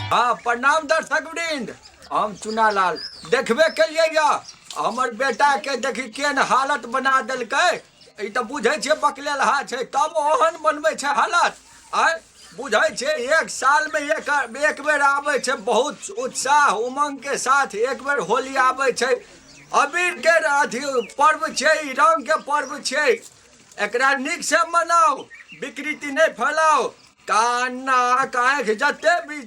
हाँ प्रणाम दर्शक वृंद, हम चुनालाल देखबे केलिए या हमर बेटा के देखी केहन हालत बना देलकै। ई तऽ बुझै छियै बकलेलहा छै तब ओहन बनबै छै हालत। आय बुझै छियै एक साल में एक एक बेर आबै छै बहुत उत्साह उमंग के साथ एक बेर होली आबै छै। अबीर के अथी पर्व छै, ई रंग के पर्व छै, एकरा नीक से मनाउ, विकृति नहि फैलाउ। कान नाक आँखि जते भी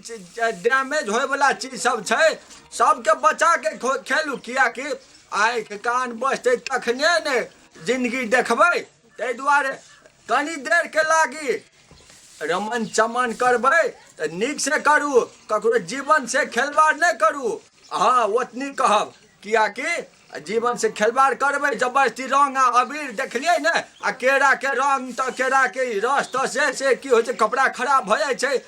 डैमेज होयवला चीज सब छै सबके बचा के खेलू, कियाकि आँखि कान बचतै तखने ने जिंदगी देखबै। ताहि दुआरे कनी देर के लागी रमन चमन करबै तऽ नीक से करू, ककरो जीवन से खेलवाड़ नहि करू। हाँ ओतनी कहब, कियाकि जीवन से खेलवाड़ करबै जबरदस्ती रंग आ अबीर देखलियै ने, आ केरा के रंग तऽ केरा के रस तऽ से की होइ छै, कपड़ा खराब भऽ जाइ छै,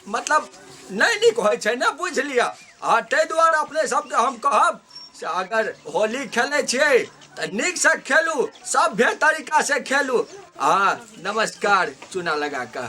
मतलब नहि नीक होइ छै ने, बुझि लिअ। हँ ताहि दुआरे अपने सबके हम कहब से अगर होली खेलै छियै तऽ नीकसँ खेलू, सभ्य तरीकासँ खेलू। हँ नमस्कार, चूना लगा कऽ।